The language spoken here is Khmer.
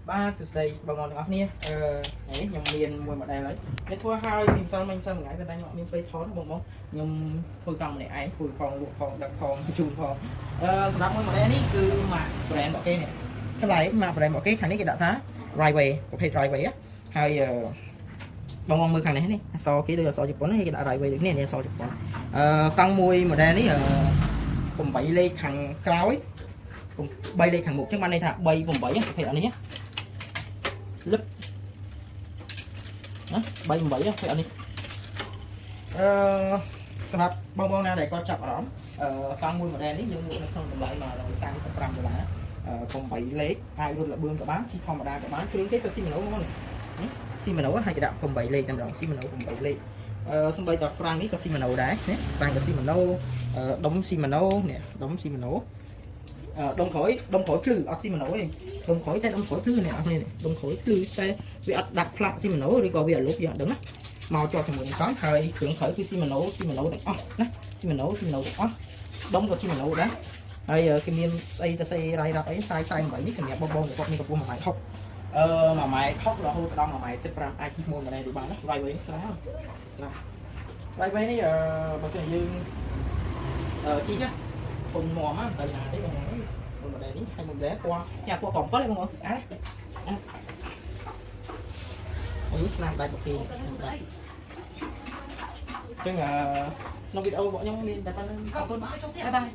បាទសួស្តីបងប្អូនទាំងអស់គ្នា។ថ្ងៃនេះខ្ញុំមានមួយ model ហើយនេះធ្វើឲ្យពីម្សិលមិញម្សិលមួយថ្ងៃប៉ុន្តែខ្ញុំអត់មានពេលថតបងប្អូនខ្ញុំធ្វើកង់ម្នាក់ឯងធ្វើផងលក់ផងដឹកផងជូនផងសម្រាប់មួយ model នេះគឺម៉ាក brand របស់គេនេះចម្លែកម៉ាក brand របស់គេខាងនេះគេដាក់ថា Railway ប្រភេទ Railway ហើយអឺបងបងមើលខាងនេះនេះអក្សរគេដូចអក្សរជប៉ុនគេដាក់ Railway ដូចនេះនេះអក្សរជប៉ុនកង់មួយ model នេះ8លេខខាងក្រោយ3លេខខាងមុខចឹងបានន័យថា3 8ប្រភេទអានេះលឹបណា3 8ប្រភេទអានេះសម្រាប់បងបងណាដែលគាត់ចាប់អារម្មណ៍កង់មួយ model នេះយើងលក់នៅក្នុងតម្លៃ135ដុល្លារ8លេខអាចរត់លបឿនក៏បានជិះធម្មតាក៏បានគ្រឿងគេសិត Shimano ហ្មងនេះ Shimano ហើយគេដាក់8លេខតែម្ដង Shimano 8លេខសំបីតហ្វ្រាំងនេះក៏ Shimano ដែរនេះហ្វ្រាំងក៏ Shimano ដុំ Shimano នេះដុំ Shimano ដុំក្រោយដុំក្រោយភ្លឺអត់ Shimano ទេដុំក្រោយតែដុំក្រោយភ្លឺនេះអត់នេះដុំក្រោយភ្លឺតែវាអត់ដាក់ផ្លាក Shimano ឬក៏វាអលុបយើងអត់ដឹងណាមកជាប់ជាមួយនឹងកង់ហើយគ្រឿងក្រោយគឺ Shimano Shimano ទាំងអស់ណា Shimano Shimano ទាំងអស់ដុំក៏ Shimano ដែរហើយគេមានស្អីទៅស្អីរ៉ៃរ៉ាប់អីខ្សែ48នេះសម្រាប់បងបងគាត់មានកម្ពស់1ម៉ែត្រ60 1ម៉ែត្រ60រហូតដល់1ម៉ែត្រ75អាចជិះមួយម្នាក់នេះបានណាRailway នេះស្រាលស្រាល Railway នេះបើសិនជាយើងជិះណាធំមាំហ្នឹងទៅណាទេបងប្អូនមួយ model នេះហើយមួយ model ពណ៌ញ៉ាពណ៌កំ7ឯងបងប្អូនស្អាតណាហើយនេះស្នាមដៃបកេដៃអញ្ចឹងក្នុងវីដេអូរបស់ខ្ញុំមានតែប៉ុណ្្នឹងអរគុណ bye bye.